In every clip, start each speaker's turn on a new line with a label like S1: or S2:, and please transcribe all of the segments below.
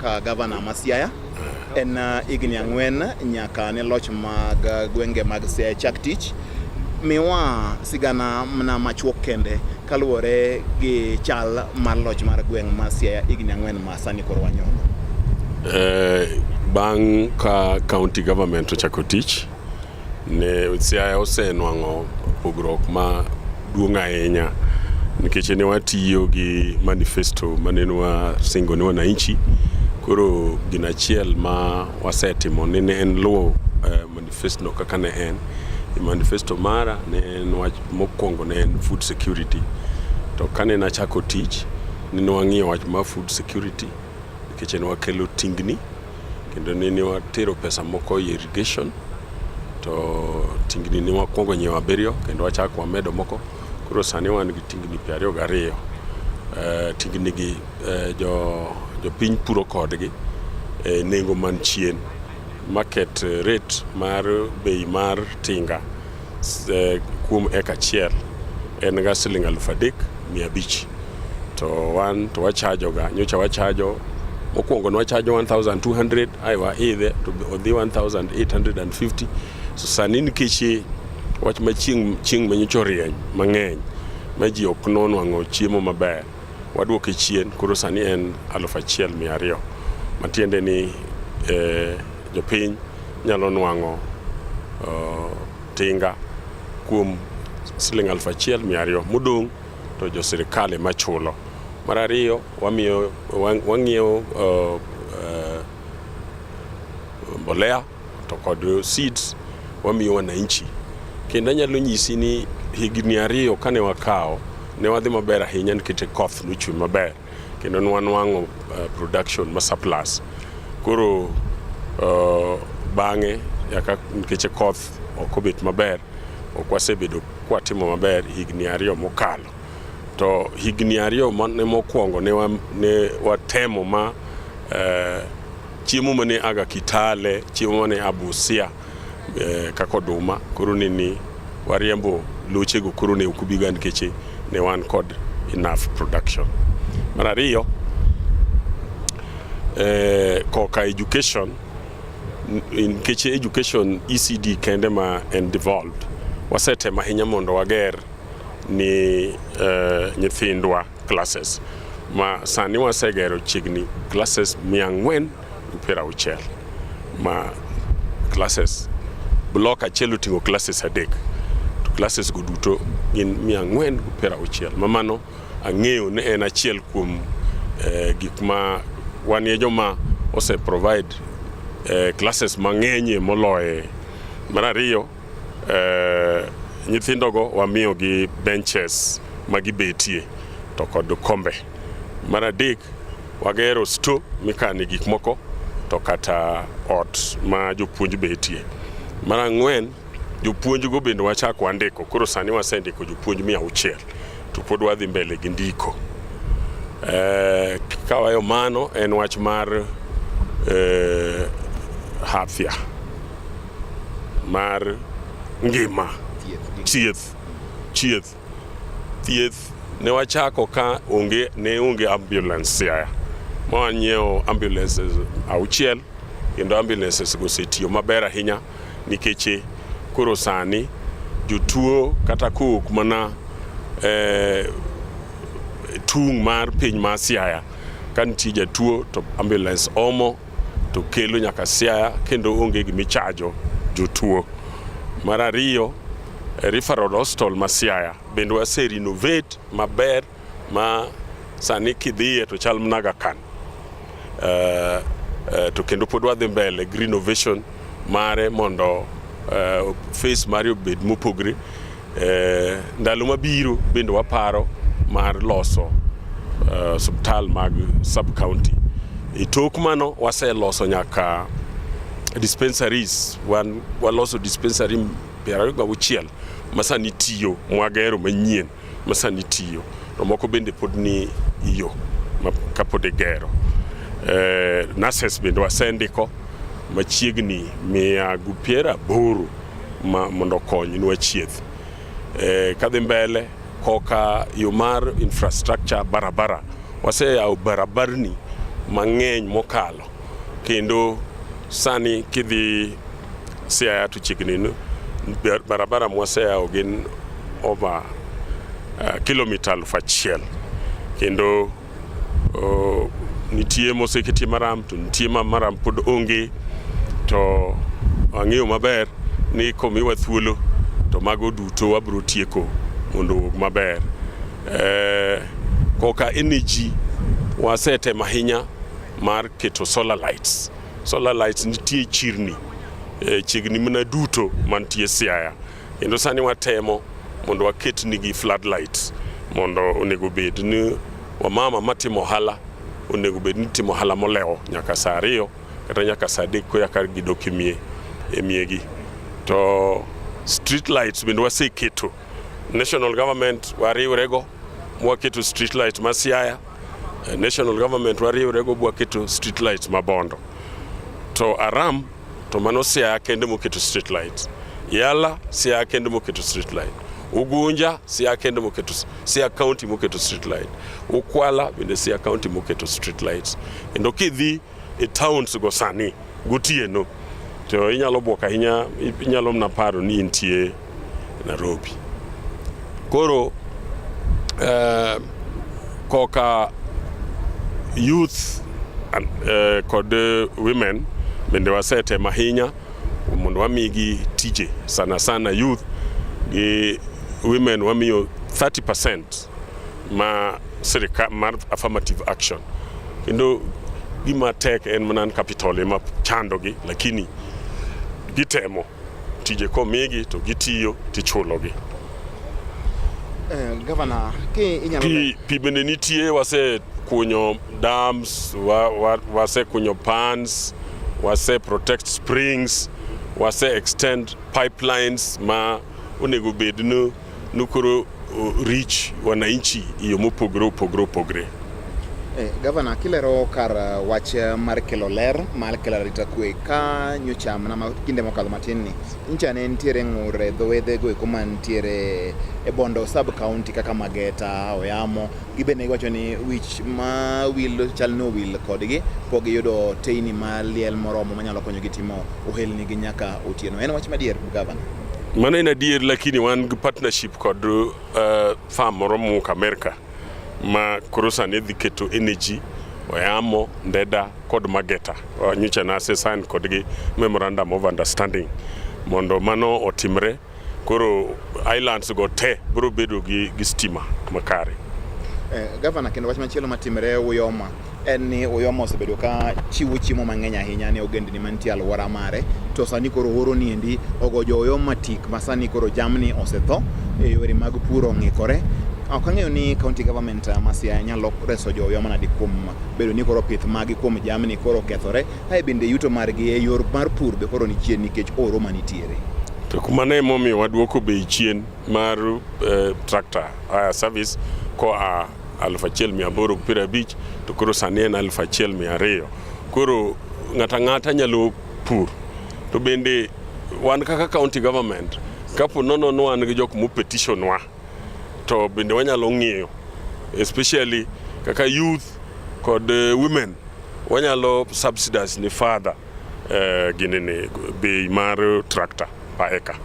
S1: kaka gavana ma Siaya. En higni 4 nyaka ne loch mag gwenge mag Siaya chak tich. Miwa sigana mana machuok kende kaluwore gi chal mar loch mar gweng' ma Siaya higni 4 ma sani koro wanyono.
S2: Bang' ka county government ochako tich, ne Siaya osenwang'o pogruok ma duong' ahinya nikech ne watiyo gi manifesto mane wasingo ne wananchi. Koro gino achiel ma wasetimo ne en luwo manifesto no kaka ne en. E manifesto mara ne en wach mokwongo ne en food security. To kane nachako tich, ne wang'iyo wach mar food security nikech ne wakelo tingni kendo ne watero pesa moko e irrigation, to tingni ne wakwongo nyiewo abiriyo kendo wachako wamedo moko. Koro sani wan gi tingni 22. Tingni gi jopiny puro kodgi e nengo man chien. Market rate mar bei mar tinga kuom eka achiel en ga siling 3500, to wan to wachajo ga, nyocha wachajo mokwongo ne wachajo 1200, ae waidhe to odhi 1850. So sani nikech wach ma chieng' manyocha orieny mang'eny ma ji ok nonwang'o chiemo maber, waduoke chien. Koro sani en 1200, matiende ni jopiny nyalo nwang'o tinga kuom siling 1200, modong' to jo sirikal ema chulo. Mar ariyo, wamiyo wang'iewo mbolea to kod seeds wamiyo wananchi. Kendo anyalo nyisi ni higni 2 kane wakawo ne wadhi maber ahinya nikech koth nochwe maber kendo ne wanwang'o production ma surplus. Koro bang'e yaka nikech koth ok obet maber, ok wasebedo kwatimo maber higni 2 mokalo. To higni 2 mane mokwongo ne watemo ma chiemo mane aga Kitale, chiemo mane a Busia, kaka oduma, koro nini wariembo lochego, koro ne ok obiga nikech ne wan kod enough production. Mar ariyo, koka education, nikech education ECD kende ma en devolved, wasetemo ahinya mondo wager ni nyithindwa classes ma sani wasegero chiegni classes 460, ma classes block achiel oting'o classes adek, to classes go duto gin 460. Ma mano ang'eyo ni en achiel kuom gik ma wanie joma ose provide classes mang'enyie moloye. Mar ariyo, nyithindogo wamiyogi benches ma gibetie to kod kombe. Mar adek, wagero store mikane gik moko to kata ot ma jopuonj betie. Mar ang'wen, jopuonj go bende wachako wandiko. Koro sani wasendiko jopuonj 600 to pod wadhi mbele gi ndiko. Kawayo mano en wach mar afya mar ngima, thieth. Thieth ne wachako ka onge, ne onge ambulance Siaya, ma wanyiewo ambulances auchiel kendo ambulances go osetiyo maber ahinya nikech koro sani jotuo kata kowuok mana tung' mar piny ma Siaya, ka nitie jatuo to ambulance omo to kelo nyaka Siaya kendo onge gimichajo jotuo. Mar ariyo, referral hospital ma Siaya bende wase renovate maber ma sani kidhiye to chal mana Aga Khan. To kendo pod wadhi mbele gi renovation mare mondo face mare obed mopogre. Ndalo mabiro bende waparo mar loso osiptal mag sub county. E tok mano waseloso nyaka dispensaries, wan waloso dispensary 26 ma sani tiyo, mwagero manyien ma sani tiyo, to moko bende pod ni yo kapod igero. Nurses bende wasendiko machiegni 180 ma mondo okonywa chieth. Kadhi mbele koka yo mar infrastructure, barabara, waseyawo barabarni mang'eny mokalo. Kendo sani kidhi Siaya to chiegni ni barabara mwaseyawo gin over kilomita 1000 kendo nitie moseketie maram to nitie ma maram pod onge to ang'eyo maber ni komiwa thuolo to mago duto wabiro tieko mondo owuog maber. Koka energy wasetemo ahinya mar keto solar lights. Solar lights nitie chirni chiegni mana duto mantie Siaya kendo sani watemo mondo waket nigi floodlights mondo onego bed ni wamama matimo ohala onego bed ni timo ohala molewo nyaka saa 2 kata nyaka saa 3 koya gidok e miegi. To street lights bende waseketo. National government wariwrego mwaketo street light ma Siaya, national government wariwrego mwaketo street light ma Bondo. To Aram to mano Siaya kende moketo street light. Yala Siaya kende moketo street light. Ugunja Siaya kende moketo, Siaya County moketo street light. Ukwala bende Siaya County moketo street lights. Kendo kidhi e towns go sani gotieno to inyalo buok ahinya, inyalo mana paro ni intie Nairobi. Koro koka youth kod women bende wasetemo ahinya mondo wamigi tije, sana sana youth gi women wamiyo 30% ma sirikal mar affirmative action. Kendo gima tek en mana capital ema chandogi, lakini gitemo tije komigi to gitiyo tichulogi.
S1: Gavana, ki inyalo
S2: Pi bende nitie, wasekunyo dams, wasekunyo pans, wase protect springs, wase extend pipelines ma onego bed ni koro reach wananchi e yo mopogore opogore opogore.
S1: Gavana, kilero kar wach mar kelo ler mar kelo arita kwe ka nyocha mana kinde mokadho matin ni nyicha ne nitiere ng'ur e dho wedhe go eko mantiere e Bondo sub county kaka Mageta, Oyamo, gibende giwacho ni wich ma wil chal ni owil kodgi, pok giyudo teyni maliel moromo manyalo konyogi timo ohelni gi nyaka otieno. En wach madier, Gavana?
S2: Mano en adier, lakini wan gi partnership kod firm moro mowuok Amerka ma koro sani dhi keto energy Oyamo, Ndeda kod Mageta. Nyocha nase sign kodgi memorandum of understanding mondo mano otimre. Koro islands go te biro bedo gi stima makare.
S1: Gavana, kendo wach machielo matimre Uyoma en ni Uyoma osebedo ka chiwo chiemo mang'eny ahinya ne ogendni mantie alwora mare, to sani koro oro niendi ogo jo Uyoma tik ma sani koro jamni osetho e yore mag pur ong'ikore. Ok ang'eyo ni county government ma Siaya nyalo reso jo Uyoma nadi kuom bedo ni koro pith magi kuom jamni koro okethore, ae bende yuto margi e yor mar pur be koro ni chien nikech oro manitiere.
S2: To mano emomiyo waduoko bei chien mar tractor hire service koa 1850 to koro sani en 1200. Koro ng'ato ang'ata nyalo pur. To bende wan kaka county government, kapo nono ni wan gi jok mo petition wa, to bende wanyalo ng'iyo, especially kaka youth kod women, wanyalo subsidize ni further ginene bei mar tractor per acre.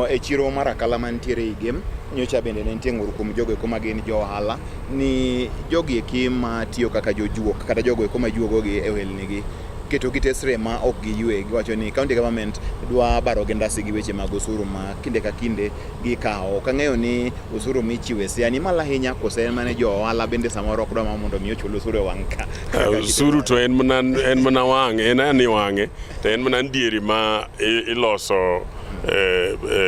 S1: E chiro mar Akala mantiere Igem, nyocha bende ne nitie ng'ur kuom jogo eko ma gin jo ohala ni jogi eki matiyo kaka jojuok kata jogo eko majuogogi e ohelnigi keto gi tesre ma ok giywe. Giwacho ni county government dwa baro gi ndasi gi weche mag osuru ma kinde ka kinde gikawo. Ok ang'eyo ni osuru michiwo e Siaya ni malo ahinya kose en mana jo ohala bende samoro ok dwa mondo mi ochul osuru e wang' ka.
S2: Osuru to en mana wang'e, en ani wang'e to en mana diere ma iloso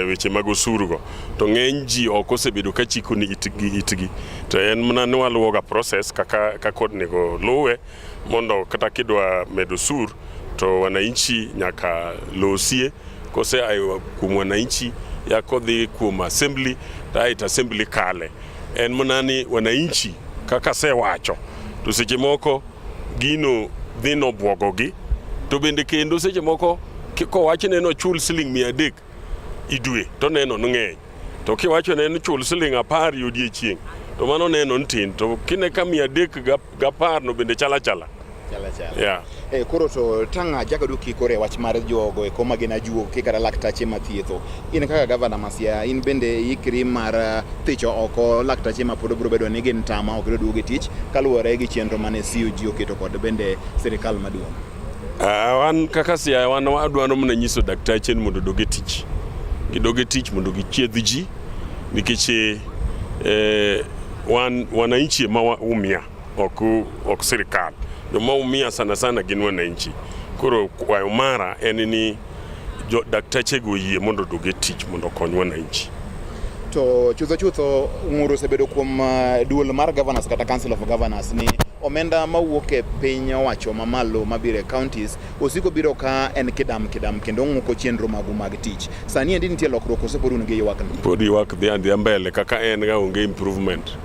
S2: weche mag osuru go to ng'eny ji ok osebedo ka chiko ni itgi itgi to en mana ni waluwoga process kaka onego luwe mondo kata kidwa medo osur to wananchi nyaka losie kose ayo kuom wananchi ya kodhi kuom assembly to aeto assembly kale. En mana ni wananchi kaka asewacho to seche moko gino dhi nobwogogi to bende kendo seche moko kowachne nochul siling 300 i dwe to neno ni ng'eny, to kiwachone ni chul siling 10 e odiechieng' To mano neno ni tin to kine ka 310 no bende chala chala.
S1: Chala chala.
S2: Yeah.
S1: Eh, koro to tang' achako duoki koro e wach mar jogo eko ma gin ajuoke kata laktache mathietho. In kaka gavana ma Siaya, in bende ikri mar thicho oko laktache ma pod biro bedo ni gin tama ok gidwa duogo e tich kaluwore gi chenro mane COG oketo kod bende sirikal maduong'.
S2: Wan kaka Siaya wan wadwaro mana nyiso daktache ni mondo odog e tich. Gidog e tich mondo gichiedh ji nikech wan wananchi ema umia ok ok sirikal. Joma umia sana sana gin wananchi. Koro kwayo mara en ni jo daktachego oyie mondo odog e tich mondo okony wananchi.
S1: To chutho chutho ng'ur osebedo kuom duol mar governors kata Council of Governors ni omenda mawuok e piny owacho mamalo mabiro e counties osiko biro ka en kidam kidam kendo ng'uko chenro magu mag tich. Sani endi nitie lokruok koso pod un gi ywak no?
S2: Pod ywak dhi adhiya mbele kaka en ga onge improvement.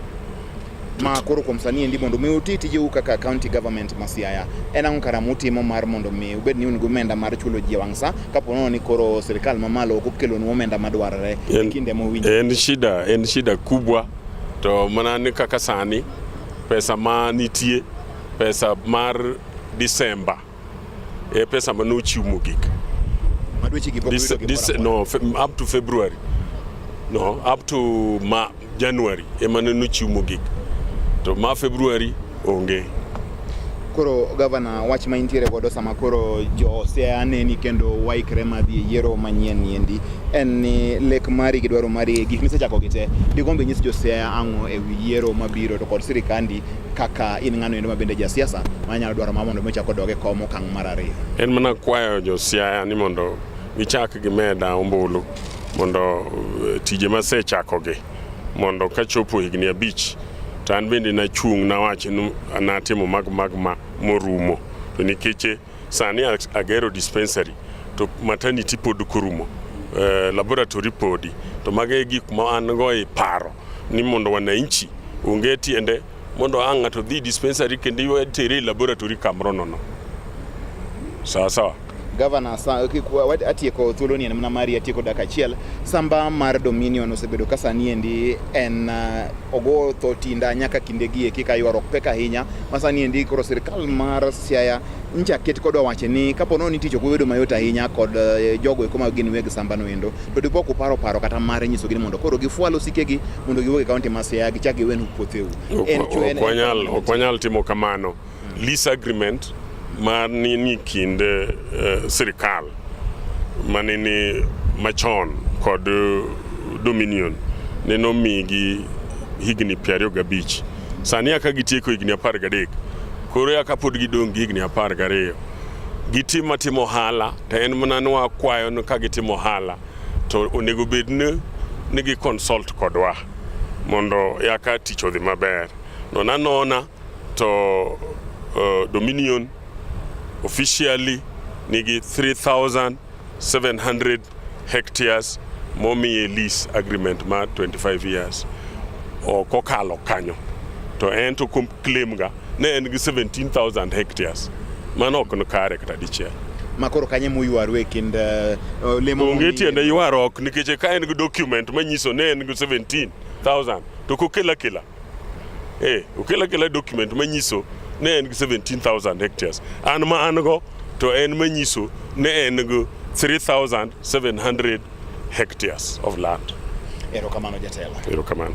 S1: Ma koro kuom sani endi mondo mi uti tijeu kaka county government ma Siaya, en ang'o kara mutimo mar mondo mi ubed ni un gi omenda mar chulo ji e wang' sa kapo nono ni koro sirikal mamalo ok okelonu omenda madwarore e kinde mowinjore?
S2: En shida kubwa to mana ni kaka sani pesa ma nitie pesa mar December e pesa manochiw mogik.
S1: Ma dweche gi pok uyudo gimoro amora.
S2: No, up to February. No, up to ma January ema ne nochiw mogik. To ma February onge.
S1: Koro gavana, wach ma intiere godo sama koro jo Siaya neni kendo waikre madhi e yiero manyien ni endi en ni lek mari gi dwaro mari gik misechako gi te digombo inyis jo Siaya ang'o e wi yiero mabiro to kod sirikandi kaka in ng'ano endo ma bende jasiasa manyalo dwaro ma mondo mi ochak odog e kom okang' mar ariyo.
S2: En mana kwayo jo Siaya ni mondo gichak gimeda ombulu mondo tije masechakogi mondo kachopo higni 5 to an bende nachung' nawach ni natimo mag mag ma morumo to nikech sani agero dispensary to maternity pod korumo, laboratory podi to mago e gik ma an go e paro ni mondo wananchi onge tiende mondo ang' ng'ato dhi dispensary kendo itere e laboratory kamoro nono sawa sawa.
S1: Gavana, atieko thuolo ni en mana mari, atieko dakika achiel. Samba mar Dominion osebedo ka sani endi en ogo tho tinda nyaka kinde gi eki ka ywaruok pek ahinya ma sani endi koro sirikal mar Siaya ncha ket kodwa wache ni kapo nono ni tich ok obedo mayot ahinya kod jogo eko ma gin weg samba no endo to dipo ok uparo paro kata mar nyisogi ni mondo koro gifwal osikegi mondo giwuog e kaunti ma Siaya gichak giwenu puotheu.
S2: Ok wanyal timo kamano. Lease agreement mar ni kind sirikal mane ni machon kod Dominion ne nomigi higni 25. Sani aka gitieko higni 13, koro aka pod gidong' gi higni 12. Gitim atimo ohala to en mana ni wakwayo ni ka gitimo ohala to onego bed ni gi consult kodwa mondo yaka tich odhi maber. Nona anona to Dominion officially nigi 3700 hectares momiye lease agreement mar 25 years ok okalo kanyo to en to claim ga ne en gi 17,000 hectares mano ok kare kata dichiel.
S1: Ma koro kanye muywaru e kind lemo
S2: Onge tiende ywaruok nikech ka en gi document manyiso ne en gi 17,000 to kokela kela okela kela document manyiso ne en gi 17,000 hectares an ma an go to en manyiso ne en gi 3,700 hectares of land.
S1: Erokamano jatelo.
S2: Erokamano.